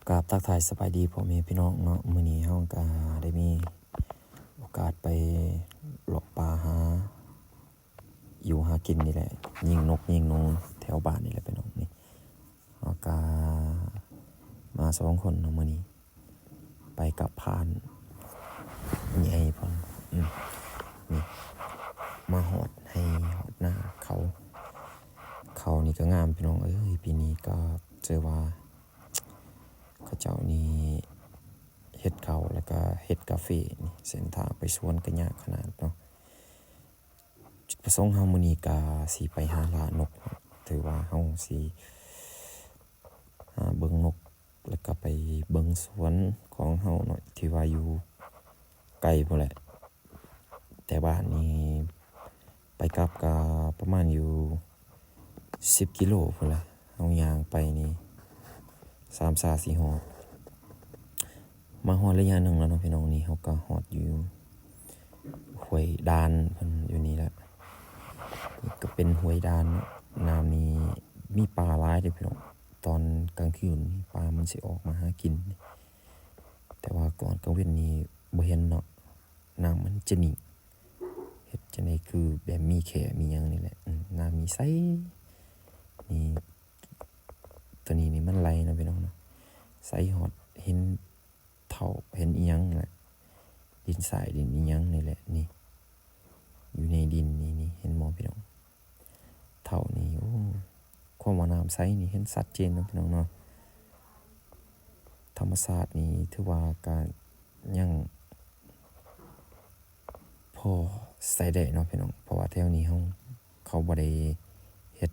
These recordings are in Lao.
ກາບທັກທາຍສະບາຍດີພໍ່ແມ່ພີ່ນ້ອງເນາະ, ມື້ນີ້ເຮົາກະໄດ້ມີໂອກາດໄປເລາະປ່າຫາຢູ່ຫາກິນນີ້ແຫຼະ, ຍິງນົກຍິງໜູແຖວບ້ານນີ້ແຫຼະພີ່ນ້ອງ. ນີ້ເຮົາກະມາສອງຄົນເນາະມື້ນີ້, ໄປກັບພານໃຫຍ່ເພິ່ນ. ອືມ ນີ້ມາຮອດໄຮ່ຮອດນາເຂົາ, ເຂົານີ້ກະງາມພີ່ນ້ອງເອີຍ, ປີນີ້ກະຖືວ່າ ເຂົາເຈົ້ານີ້ເຮັດເຂົ້າ ແລ້ວກະເຮັດກາເຟນີ້, ເສັ້ນທາງໄປສວນກະຍາກຂະໜາດເນາະ. ຈຸດປະສົງເຮົາມື້ນີ້ກະຊິໄປຫາລ່ານົກເນາະ, ຖືວ່າເຮົາຊິຫາເບິ່ງນົກ ແລ້ວກະໄປເບິ່ງສວນຂອງເຮົາເນາະ ທີ່ວ່າຢູ່ໄກພຸ້ນແຫຼະ. ແຕ່ບ້ານນີ້ໄປກັບກະປະມານຢູ່ສິບກິໂລພຸ້ນລະ, ເຮົາຍ່າງໄປນີ້ສາມຊາຊິຮອດ. ມາຮອດໄລຍະໜຶ່ງແລ້ວເນາະພີ່ນ້ອງ, ນີ້ເຮົາກະຮອດຢູ່ຫ້ວຍດ່ານເພິ່ນຢູ່ນີ້ແຫຼະ. ນີ້ກະເປັນຫ້ວຍດ່ານເນາະ, ນ້ຳນີ້ມີປາຫຼາຍເດ້ພີ່ນ້ອງ. ຕອນກາງຄືນນີ້ປາມັນຊິອອກມາຫາກິນ, ແຕ່ວ່າຕອນກາງເວັນນີ້ບໍ່ເຫັນເນາະ. ນ້ຳມັນຈະນິ່ງ ເຮັດຈັ່ງໃດຄືແບບມີແຂ້ມີຫຍັງນີ້ແຫຼະ. ອືມ ນ້ຳນີ້ໃສ, ນີ້ ໂຕນີ້ນີ້ມັນໄຫຼເນາະພີ່ນ້ອງເນາະ, ໃສຮອດເຫັນເທົ້າເຫັນອີ່ຫຍັງແຫຼະ, ດິນຊາຍດິນອີ່ຫຍັງນີ້ແຫຼະ. ນີ້ ຢູ່ໃນດິນນີ້ ນີ້ເຫັນບໍ່ພີ່ນ້ອງ? ເທົ້ານີ້ ໂອ້ ຄວາມວ່ານ້ຳໃສນີ້ເຫັນຊັດເຈນເນາະພີ່ນ້ອງເນາະ. ທຳມະຊາດນີ້ຖືວ່າກະຍັງພໍໃຊ້ໄດ້ເນາະພີ່ນ້ອງ, ເພາະວ່າແຖວນີ້ເຮົາ ເຂົາບໍ່ໄດ້ເຮັດ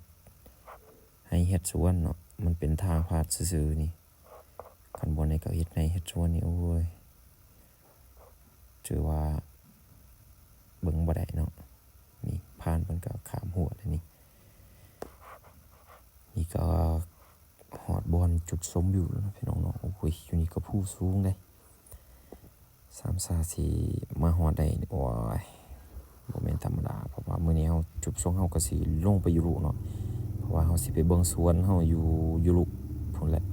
ໄຮ່ເຮັດສວນເນາະ, ມັນເປັນທາງຜ່ານຊື່ໆນີ້. ຄັນບ່ອນໃດເຂົາເຮັດໄຮ່ເຮັດສວນນີ້ ໂອ້ຍ ຖືວ່າເບິ່ງບໍ່ໄດ້ເນາະ. ນີ້ພານເພິ່ນກະຂ້າມຮົ້ວແລ້ວນີ້. ນີ້ກະຮອດບ່ອນຈຸດຊົມວິວແລ້ວເນາະພີ່ນ້ອງເນາະ. ໂອ້ຍ ຢູ່ນີ້ກະພູສູງເດ້. ສາມຊາຊິມາຮອດໄດ້ ໂອ້ຍ ບໍ່ແມ່ນທຳມະດາ, ເພາະວ່າມື້ນີ້ເຮົາ ຈຸດປະສົງເຮົາກະຊິລົງໄປຢູ່ລຸເນາະ, ເພາະວ່າເຮົາຊິໄປເບິ່ງສວນເຮົາຢູ່ ຢູ່ລຸພຸ້ນແຫຼະ.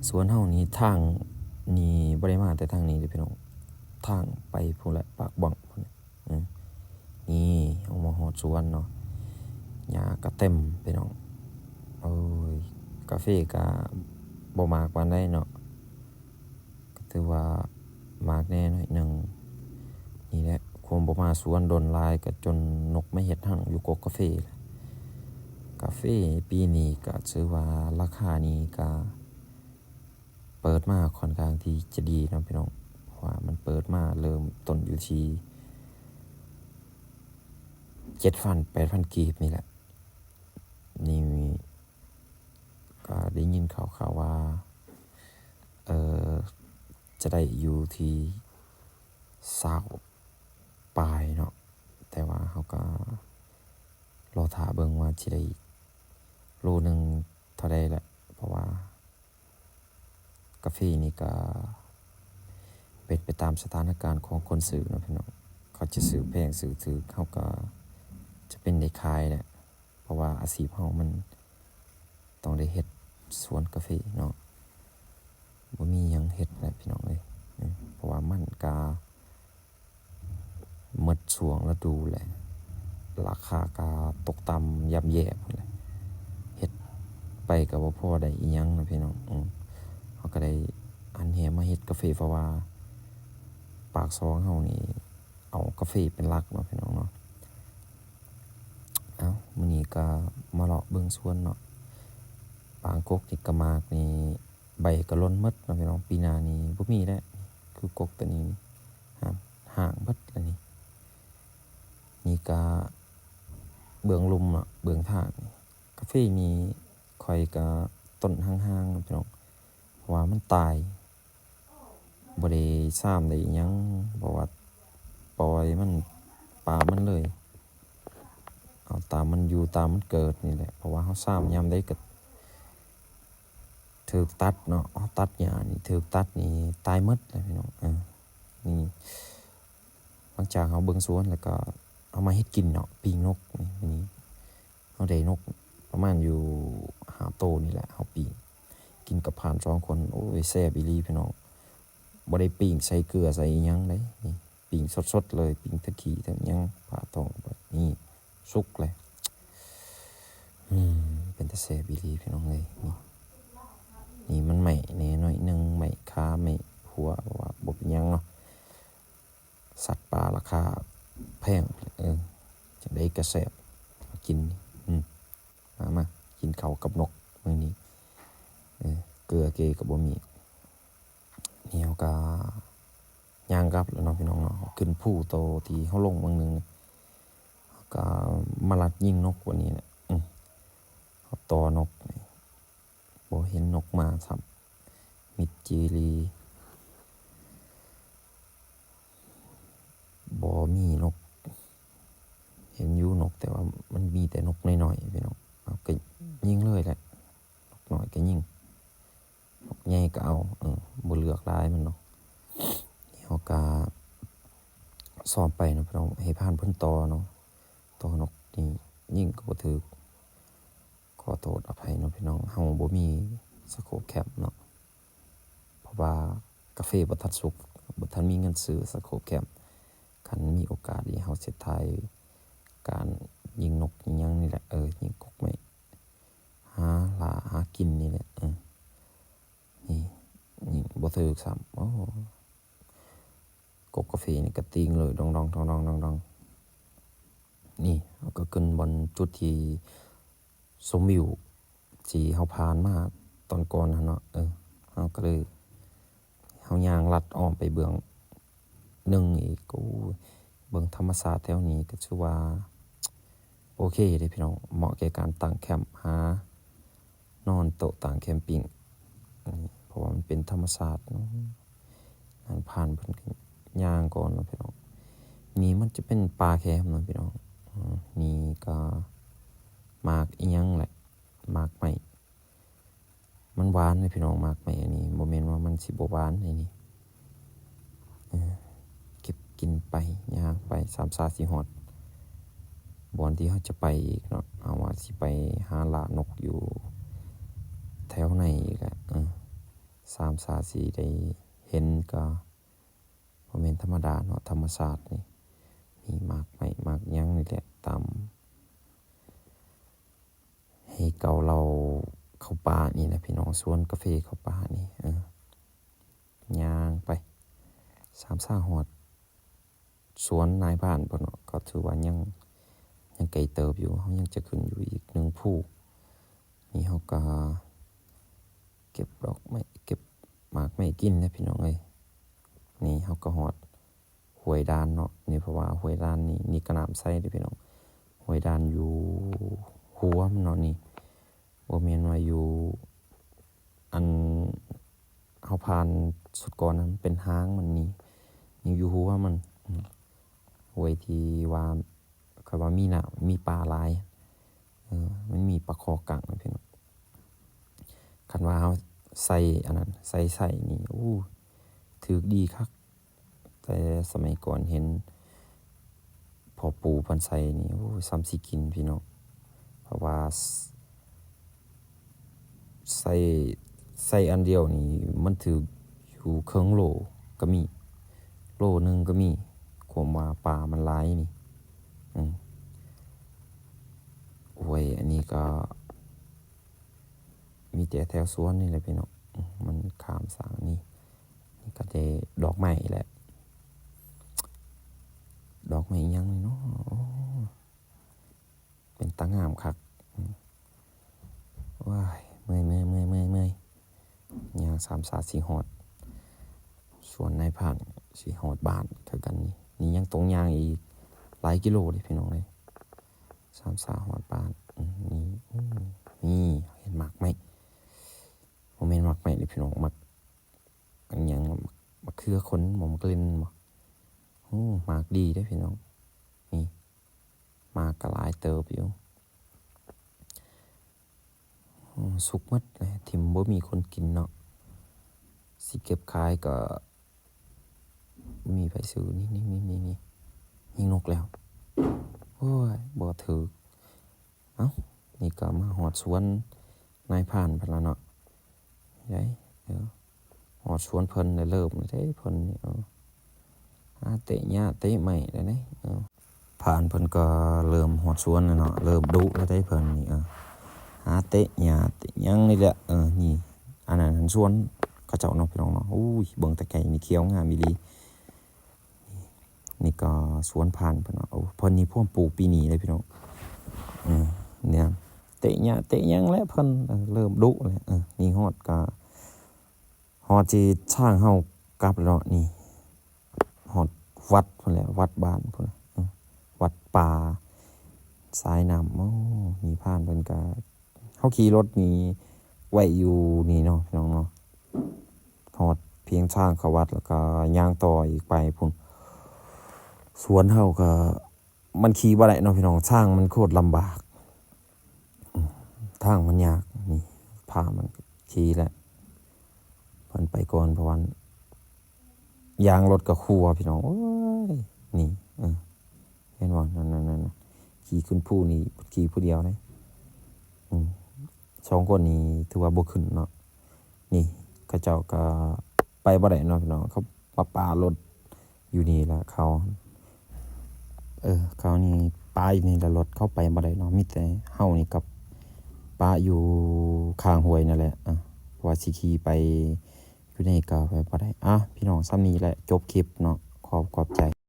ສວນເຮົານີ້ ທາງນີ້ບໍ່ໄດ້ມາແຕ່ທາງນີ້ເດ້ພີ່ນ້ອງ, ທາງໄປພຸ້ນແຫຼະ ປາກບັ້ງພຸ້ນແຫຼະ. ອືມ ນີ້ເຮົາມາຮອດສວນເນາະ, ຫຍ້າກະເຕັມພີ່ນ້ອງ. ໂອ້ຍ ກາເຟກະບໍ່ໝາກປານໃດເນາະ, ກະຖືວ່າໝາກແດ່ໜ້ອຍໜຶ່ງ. ນີ້ແຫຼະ ຄວາມບໍ່ມາສວນດົນຫຼາຍ ກະຈົນນົກມາເຮັດຮັງຢູ່ກົກກາເຟແຫຼະ. ກາເຟປີນີ້ກະຖືວ່າລາຄານີ້ກະ ເປີດມາຂ້ອນຂ້າງທີ່ຈະດີເນາະພີ່ນ້ອງ, ເພາະວ່າມັນເປີດມາເລີ່ມຕົ້ນຢູ່ທີ່ເຈັດພັນ ແປດພັນກີບນີ້ແຫຼະ. ນີ້ກະໄດ້ຍິນຂ່າວໆວ່າ ເອີ ຈະໄດ້ຢູ່ທີ່ຊາວປາຍເນາະ, ແຕ່ວ່າເຮົາກະລໍຖ້າເບິ່ງວ່າຊິໄດ້ໂລໜຶ່ງເທົ່າໃດແຫຼະ, ເພາະວ່າ ກາເຟນີ້ກະເປັນໄປຕາມສະຖານະການຂອງຄົນຊື້ເນາະພີ່ນ້ອງ, ເຂົາຈະຊື້ແພງຊື້ຖືກ ເຮົາກະຈະເປັນໄດ້ຂາຍແຫຼະ, ເພາະວ່າອາຊີບເຮົາມັນຕ້ອງໄດ້ເຮັດສວນກາເຟເນາະ, ບໍ່ມີຫຍັງເຮັດແຫຼະພີ່ນ້ອງເອີຍ. ເພາະວ່າມັນກະ ໝົດຊ່ວງລະດູແຫຼະ, ລາຄາກະຕົກຕ່ຳຍ່ຳແຍ່ພຸ້ນແຫຼະ, ເຮັດໄປກະບໍ່ພໍໄດ້ອີ່ຫຍັງນະພີ່ນ້ອງ. ອືມ ເຮົາກະໄດ້ຫັນແຫມາເຮັດກາເຟ ເພາະວ່າປາກຊ່ອງເຮົານີ້ເອົາກາເຟເປັນຫຼັກເນາະພີ່ນ້ອງເນາະ. ເອົ້າ ມື້ນີ້ກະມາເລາະເບິ່ງສວນເນາະ, ບາງກົກນີ້ກະໝາກນີ້ ໃບກະຫຼົ່ນໝົດເນາະພີ່ນ້ອງ, ປີໜ້ານີ້ບໍ່ມີແລ້ວ. ຄືກົກໂຕນີ້ນີ້ ຫາ ຮ່າງເບິດແລ້ວນີ້. ນີ້ກະເບື້ອງລຸ່ມເນາະ ເບື້ອງທາງນີ້. ກາເຟນີ້ຂ້ອຍກະຕົ້ນຫ່າງໆເນາະພີ່ນ້ອງ, ເພາະວ່າມັນຕາຍ ບໍ່ໄດ້ຊາມໄດ້ອີ່ຫຍັງ, ເພາະວ່າປ່ອຍມັນ ປາມມັນເລີຍ, ເອົາຕາມມັນຢູ່ຕາມມັນເກີດນີ້ແຫຼະ. ເພາະວ່າເຮົາຊາມຍາມໃດກະ ຖືກຕັດເນາະ, ເຮົາຕັດຫຍ້ານີ້ ຖືກຕັດນີ້ຕາຍໝົດແຫຼະພີ່ນ້ອງ. ເອີ ນີ້ ຫຼັງຈາກເຮົາເບິ່ງສວນແລ້ວກະເອົາມາເຮັດກິນເນາະ, ປີ້ງນົກນີ້. ເຮົາໄດ້ນົກປະມານຢູ່ຫ້າໂຕນີ້ແຫຼະ, ເຮົາປີ້ງ ກິ ກິນກັບພານສອງຄົນ ໂອ້ຍ ແຊບອີ່ຫຼີພີ່ນ້ອງ. ບໍ່ໄດ້ປີ້ງໃສ່ເກືອໃສ່ອີ່ຫຍັງເດ້ ນີ້ ປີ້ງສົດໆເລີຍ ປີ້ງທັງຂີ້ທັງຫຍັງ ຜ່າທ້ອງ ນີ້ ສຸກເລີຍ. ອືມ ເປັນຕາແຊບອີ່ຫຼີພີ່ນ້ອງເອີຍ. ນີ້ ນີ້ມັນໄໝ້ແດ່ໜ້ອຍໜຶ່ງ ໄໝ້ຂາ ໄໝ້ຫົວ ເພາະວ່າບໍ່ເປັນຫຍັງເນາະ. ສັດປ່າລາຄາແພງ ເອີ ຈັ່ງໃດກໍແຊບ ມາກິນ ອືມ ມາ ມາກິນເຂົ້າກັບນົກມື້ນີ້. ເອີ ເກືອເກກໍບໍ່ມີ. ນີ້ເຮົາກໍຍ່າງກັບແລ້ວເນາະພີ່ນ້ອງເນາະ ຂຶ້ນພູໂຕທີ່ເຮົາລົງມື້ໜຶ່ງ ເຮົາກໍມາລັດຍິງນົກວັນນີ້ແຫຼະ. ອືມ ເຮົາຕໍ່ນົກ ບໍ່ເຫັນນົກມາຊ້ຳ ມິດຈີລີ ບໍ່ມີນົກ ເຫັນຢູ່ນົກ ແຕ່ວ່າມັນມີແຕ່ນົກນ້ອຍໆ ພີ່ນ້ອງ. ເຮົາກໍຍິງເລີຍແຫຼະ ນົກນ້ອຍກໍຍິງ ນົກໃຫຍ່ກໍເອົາ ເອີ ບໍ່ເລືອກຫຼາຍມັນດອກ. ເຮົາກໍຊ້ອມໄປເນາະພີ່ນ້ອງ ໃຫ້ພານເພິ່ນຕໍ່ເນາະ ຕໍ່ນົກນີ້ ຍິງກໍບໍ່ຖືກ. ຂໍໂທດອະໄພເນາະພີ່ນ້ອງ ເຮົາບໍ່ມີສະໂຄບແຄມເນາະ ເພາະວ່າກາເຟບໍ່ທັນສຸກ ບໍ່ທັນມີເງິນຊື້ສະໂຄບແຄມ. ຄັນມີໂອກາດນີ້ ເຮົາຊິຖ່າຍການຍິງນົກຍິງຫຍັງນີ້ແຫຼະ ເອີ ຍິງກົກໄມ້ ຫາລ່າຫາກິນນີ້ແຫຼະ. ເອີ ນີ້ ຍິງບໍ່ຖືກຊ້ຳ ໂອ້ ກົກກາເຟນີ້ກະຕິງເລີຍ ດອງໆ ດອງໆ ດອງໆ. ນີ້ ເຮົາກໍຂຶ້ນບ່ອນຈຸດທີ່ຊົມວິວທີ່ເຮົາຜ່ານມາຕອນກ່ອນຫັ້ນເນາະ. ເອີ ເຮົາກໍເລີຍ ເຮົາຍ່າງລັດອ້ອມໄປເບື້ອງໜຶ່ງອີກ. ໂອ້ຍ ເບິ່ງທຳມະຊາດແຖວນີ້ກໍຖືວ່າໂອເຄເດ້ພີ່ນ້ອງ ເໝາະແກ່ການຕັ້ງແຄມ ຫານອນໂຕະຕາງແຄມປິງ ເພາະວ່າມັນເປັນທຳມະຊາດເນາະ. ນາຍພານເພິ່ນກໍຍ່າງກ່ອນເນາະພີ່ນ້ອງ. ນີ້ມັນຈະເປັນປ່າແຄມເນາະພີ່ນ້ອງ. ນີ້ກໍໝາກອີ່ຫຍັງແຫຼະ ໝາກໄມ້ ມັນຫວານເດ້ພີ່ນ້ອງ. ໝາກໄມ້ອັນນີ້ ບໍ່ແມ່ນວ່າມັນຊິບໍ່ຫວານເດ້ນີ້. ເອີ ເກັບກິນໄປ ຍ່າງໄປ ສາມສາຊິຮອດບ່ອນທີ່ເຮົາຈະໄປອີກເນາະ. ເຮົາວ່າຊິໄປຫາລ່ານົກຢູ່ແຖວໃນອີກແຫຼະ. ເອີ ສາມສາຊິໄດ້ເຫັນກໍບໍ່ແມ່ນທຳມະດາເນາະ ທຳມະຊາດນີ້. ມີໝາກໄມ້ໝາກຫຍັງນີ້ແຫຼະ ຕາມ ໃຫ້ເກົາເຫຼົ້າເຂົ້າປ່ານີ້ແຫຼະພີ່ນ້ອງ ສວນກາເຟເຂົ້າປ່ານີ້. ເອີ ຍ່າງໄປ ສາມສາຮອດສວນນາຍພານເພິ່ນເນາະ ກໍຖືວ່າຍັງ ຍັງໄກເຕີບຢູ່ ເຮົາຍັງຈະຂຶ້ນຢູ່ອີກໜຶ່ງພູ. ນີ້ເຮົາກໍເກັບດອກໄມ້ ເກັບໝາກໄມ້ກິນແຫຼະພີ່ນ້ອງເອີຍ. ນີ້ເຮົາກໍຮອດ ຫ້ວຍດານເນາະ ນີ້ ເພາະວ່າຫ້ວຍດານນີ້ ນີ້ກະນ້ຳໃສເດ້ພີ່ນ້ອງ. ຫ້ວຍດານຢູ່ຫົວມັນເນາະນີ້ ບໍ່ແມ່ນວ່າຢູ່ ອັນ ເຮົາຜ່ານຊຸດກ່ອນນັ້ນ ເປັນຫາງມັນນີ້ ນີ້ຢູ່ຫົວມັນ. ອືມ ຫ້ວຍທີ່ວ່າ ເຂົາວ່າມີນ້ຳ ມີປາຫຼາຍ. ເອີ ມັນມີປາຄໍກັງເນາະພີ່ນ້ອງ. ຄັນວ່າເຮົາໃສ່ອັນນັ້ນ ໃສ່ໄສ້ນີ້ ໂອ້ ຖືກດີຄັກ. ແຕ່ສະໄໝກ່ອນເຫັນພໍ່ປູ່ເພິ່ນໃສ່ນີ້ ໂອ້ ສ່ຳຊິກິນພີ່ນ້ອງ. ເພາະວ່າ ໃສ່ ໃສ່ອັນດຽວນີ້ ມັນຖືກຢູ່ເຄິ່ງໂລກໍມີ ໂລໜຶ່ງກໍມີ ຄວາມວ່າປາມັນຫຼາຍນີ້. ອືມ ໂອ້ຍ ອັນນີ້ກໍມີແຕ່ແຖວສວນນີ້ແຫຼະພີ່ນ້ອງ. ອືມ ມັນຂ້າມສາງນີ້ ນີ້ກໍໄດ້ດອກໄມ້ແຫຼະ ດອກໄມ້ອີ່ຫຍັງນີ້ເນາະ. ໂອ້ ເປັນຕາງາມຄັກ. ອືມ ໂອ້ຍ ເມື່ອຍໆໆໆໆ ຍ່າງສາມສາຊິຮອດສວນນາຍພານ ຊິຮອດບ້ານຄືກັນນີ້. ນີ້ຍັງຕ້ອງຍ່າງອີກຫຼາຍກິໂລເດ້ພີ່ນ້ອງເອີຍ ສາມສາຮອດບ້ານ. ອືມ ນີ້ ອືມ ນີ້ເຫັນໝາກໄມ້ ບໍ່ແມ່ນໝາກໄມ້ເດ້ພີ່ນ້ອງ ໝາກ ອັນຫຍັງ ໝາກເຂືອຄົນບໍ່ ໝາກເລັ່ນບໍ່. ໂອ້ ໝາກດີເດ້ພີ່ນ້ອງ ນີ້ ໝາກກໍຫຼາຍເຕີບຢູ່. ໂອ້ ສຸກໝົດແຫຼະ ຖິ້ມບໍ່ມີຄົນກິນເນາະ ຊິເກັບຂາຍກໍບໍ່ມີໃຜຊື້. ນີ້ໆໆໆ ຍິງນົກແລ້ວ ໂອ້ຍ ບໍ່ຖືກ. ເອົ້າ ນີ້ກໍມາຮອດສວນນາຍພານເພິ່ນລະເນາະ. ໄດ໋ ເອີ ຮອດສວນເພິ່ນແລ້ວ ເລີ່ມແລ້ວເດ້ເພິ່ນນີ້ ເອີ ຫາເຕະຫຍ້າເຕະໄມ້ແລ້ວເດ້ ເອີ ຜ່ານເພິ່ນກໍເລີ່ມຮອດສວນແລ້ວເນາະ ເລີ່ມດຸແລ້ວເດ້ເພິ່ນນີ້ ເອີ ຫາເຕະຫຍ້າເຕະຫຍັງນີ້ແຫຼະ ເອີ ນີ້ ອັນນັ້ນສວນເຂົາເຈົ້າເນາະ ພີ່ນ້ອງເນາະ ໂອ້ຍ ເບິ່ງແຕ່ໄກນີ້ຂຽວງາມອີ່ຫຼີ. ນີ້ກໍສວນຜ່ານເພິ່ນເນາະ ໂອ້ ເພິ່ນນີ້ພວມປູກປີນີ້ເດ້ພີ່ນ້ອງ ເອີ ແນວເຕະຫຍ້າເຕະຫຍັງແຫຼະເພິ່ນ ເອີ ເລີ່ມດຸແລ້ວ ເອີ ນີ້ຮອດກໍ ຮອດທີ່ທາງເຮົາກັບແລ້ວເນາະ ນີ້ ຮອດວັດພຸ້ນແຫຼະ ວັດບ້ານພຸ້ນ ເອີ ວັດປ່າສາຍນ້ຳ ໂອ້ ນີ້ຜ່ານເພິ່ນກໍ ເຮົາຂີ່ລົດນີ້ໄວ້ຢູ່ນີ້ເນາະ ພີ່ນ້ອງເນາະ ຮອດພຽງທາງເຂົ້າວັດ ແລ້ວກໍຍ່າງຕໍ່ອີກໄປພຸ້ນ ສວນເຮົາກໍ ມັນຂີ່ບໍ່ໄດ້ເນາະ ພີ່ນ້ອງ ທາງມັນໂຄດລຳບາກ ອືມ ທາງມັນຍາກ ນີ້ ພາມັນຂີ່ແຫຼະ ເພິ່ນໄປກ່ອນ ເພາະວ່າຢາງລົດກໍຮົ່ວ ພີ່ນ້ອງ ໂອ້ຍ ນີ້ ເອີ ເຫັນບໍ່ ນັ້ນໆໆ ຂີ່ຂຶ້ນພູນີ້ ຂີ່ຜູ້ດຽວເດ້ ອືມ ສອງຄົນນີ້ຖືວ່າບໍ່ຂຶ້ນເນາະ ນີ້ເຂົາເຈົ້າກໍໄປບໍ່ໄດ້ເນາະ ພີ່ນ້ອງ ເຂົາມາປະລົດຢູ່ນີ້ລະ ເຂົາ ເອີ ເຂົານີ້ປະຢູ່ນີ້ລະ ລົດເຂົາໄປບໍ່ໄດ້ເນາະ ມີແຕ່ເຮົານີ້ກັບປະຢູ່ຂ້າງຫ້ວຍນັ້ນແຫຼະ ເອີ ເພາະວ່າຊິຂີ່ໄປຢູ່ນີ້ກໍໄປບໍ່ໄດ້ ອາ ພີ່ນ້ອງ ສ່ຳນີ້ແຫຼະ ຈົບຄລິບເນາະ ຂອບ ຂອບໃຈ.